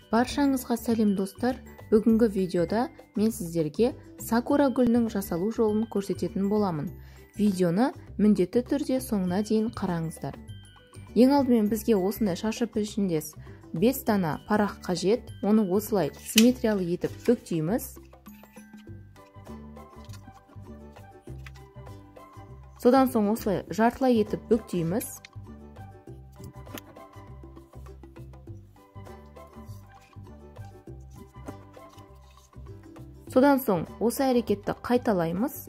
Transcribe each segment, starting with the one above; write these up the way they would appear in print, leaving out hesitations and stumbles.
Баршаңызға сәлем достар. Бүгінгі видеода мен сіздерге сакура гүлінің жасалу жолын көрсететін боламын. Видеоны міндетті түрде соңына дейін қараңыздар. Ең алдымен бізге осындай шашы пішіндес 5 дана парақ қажет. Оны осылай симметриялы етіп бүктейміз. Содан соң осылай жартылай етіп бүктейміз. Содан соң осы әрекетті қайталаймыз.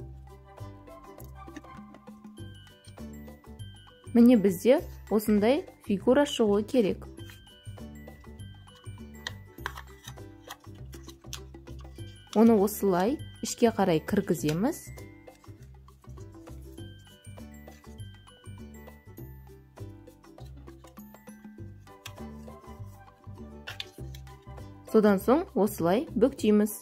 Міне бізде осындай фигура шығуы керек. Оны осылай ішке қарай кіргіземіз. Содан соң осылай бүктейміз.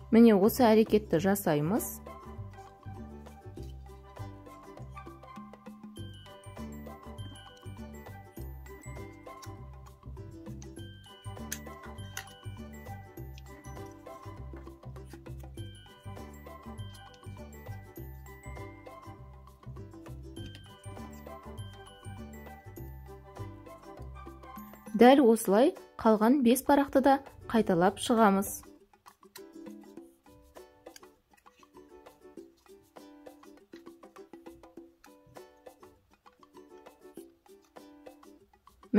Міне осы әрекетті жасаймыз. Дәл осылай қалған 5 парақты да қайталап шығамыз.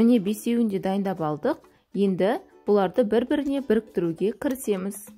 Міне бесеуін де дайындап алдық. Енді бұларды бір-біріне біріктіруге кірісеміз.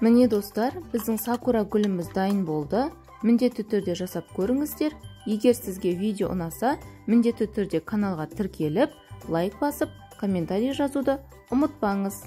Міне достар, біздің сакура гүліміз дайын болды. Міндетті түрде жасап көріңіздер. Егер сізге видео ұнаса, міндетті түрде каналға тіркеліп, лайк басып, комментарий жазуды ұмытпаңыз.